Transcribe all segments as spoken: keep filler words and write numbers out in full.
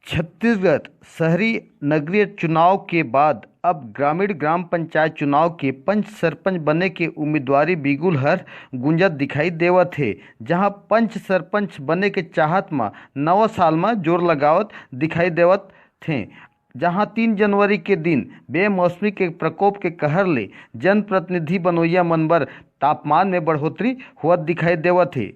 छत्तीसगढ़ शहरी नगरीय चुनाव के बाद अब ग्रामीण ग्राम पंचायत चुनाव के पंच सरपंच बने के उम्मीदवारी बिगुल हर गूंजत दिखाई देवत हे, जहां पंच सरपंच बने के चाहत म नवा साल म जोर लगावत दिखाई देवत थे, जहां तीन जनवरी के दिन बेमौसमी के प्रकोप के कहर ले जनप्रतिनिधि बनोइया मन बर तापमान में बढ़ोतरी होवत दिखाई देवत हे।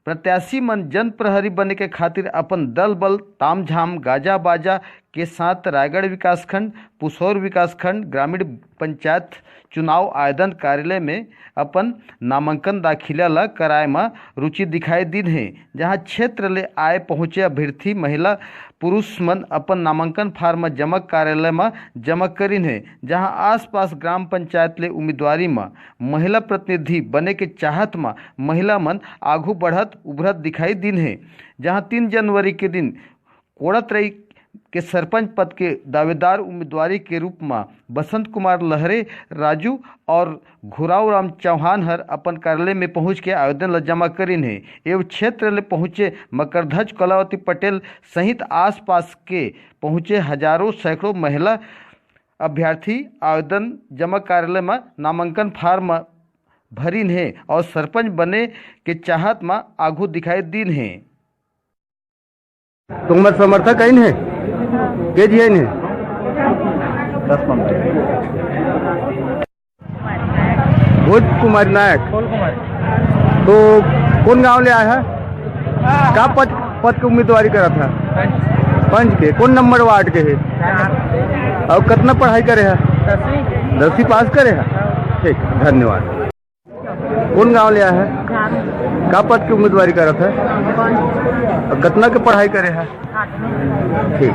प्रत्याशी मन जन प्रहरी बने के खातिर अपन दल बल, तामझाम, गाजा बाजा के साथ रायगढ़ विकासखंड, पुसौर विकासखंड ग्रामीण पंचायत चुनाव आवेदन कार्यालय में अपन नामांकन दाखिला ल कराए म रुचि दिखाई दिन हे, जहां क्षेत्र ले आए पहुंचे अभ्यर्थी महिला पुरुष मन अपन नामांकन फार्म जमा कार्यालय म जमा करिन हे, जहां आसपास ग्राम पंचायत ले उम्मीदवारी म महिला प्रतिनिधि बने के चाहत म महिला मन आघू बढ़त उभरत दिखाई दिन हे, जहां तीन जनवरी के दिन कोड़ातरई के सरपंच पद के दावेदार उम्मीदवारी के रूप म बसंत कुमार लहरे, राजू और घुराव राम चौहान हर अपन कार्यालय में पहुंच के आवेदन ल जमा करिन हे। एव क्षेत्र ले पहुंचे मकरध्वज कलावती पटेल सहित आसपास के पहुंचे हजारों सैकड़ों महिला अभ्यर्थी आवेदन जमा कार्यालय म नामांकन फार्म भरिन हे और सरपंच बने के चाहत म आघू दिखाई दिन हे। तुम्हार समर्थक आइन हे? के जी आइन हे? दस पंद्रह। भोज कुमारी नायक। तो कौन गांव ले आए हे? का पद, पद के उम्मीदवारी करत हे? पंच के। कौन नंबर वार्ड के हे? और कितना पढ़ाई करे हे? दसवीं। दसवीं पास करे हे? ठीक, धन्यवाद। कौन गांव ले आए हे? झारू। का पद के उम्मीदवारी करत हे? पंच। और कितना के पढ़ाई करे हे? आठवीं। ठीक।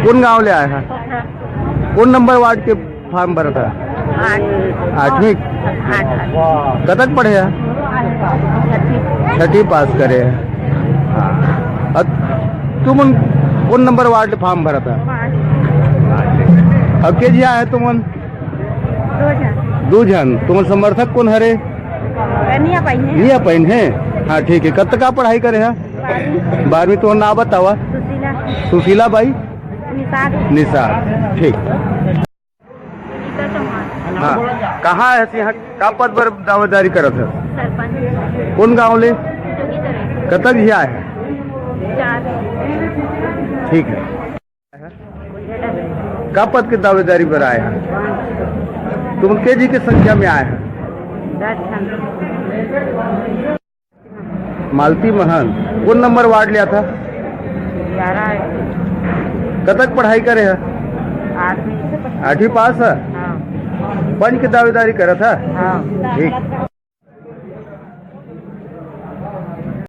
कौन गांव ले आए हे? पोखरा। कौन नंबर वार्ड के फार्म भरत हे? आठ। आठवीं? आठ, आठ। कतक पढ़े हे? छठी। छठी पास करे हे। हाँ। अब तुमन कौन नंबर वार्ड ले फार्म भरत हे? पाँच। अब के जी आए हे तुमन? दो झन। दो झन। तुमन समर्थक कौन हरे? नहीं आ पाइन हे। नहीं आ पाइन हे? हाँ, ठीक हे। कतका पढ़ाई करे हे? बारहवीं। बारहवीं। तुमन नाव बतावा। सुशीला। सुशीला बाई? निषाद। निषाद, ठीक। गीता चौहान। हाँ, कहाँ हे, यहाँ का पद पर दावेदारी करत हे? सरपंच। कौन गांव ले? जोगीतरई। कतक झी आए हे? चार। ठीक हे। का पद के दावेदारी बर आए हे? तुमन के जी के संख्या में आए हे? दस झन। मालती महंत, कौन नंबर वार्ड ले आत हे? ग्यारह हे। कतक पढ़ाई करे हे? आठवीं। आठवीं पास हे? हाँ। पंच के दावेदारी करत हे? हाँ। ठीक।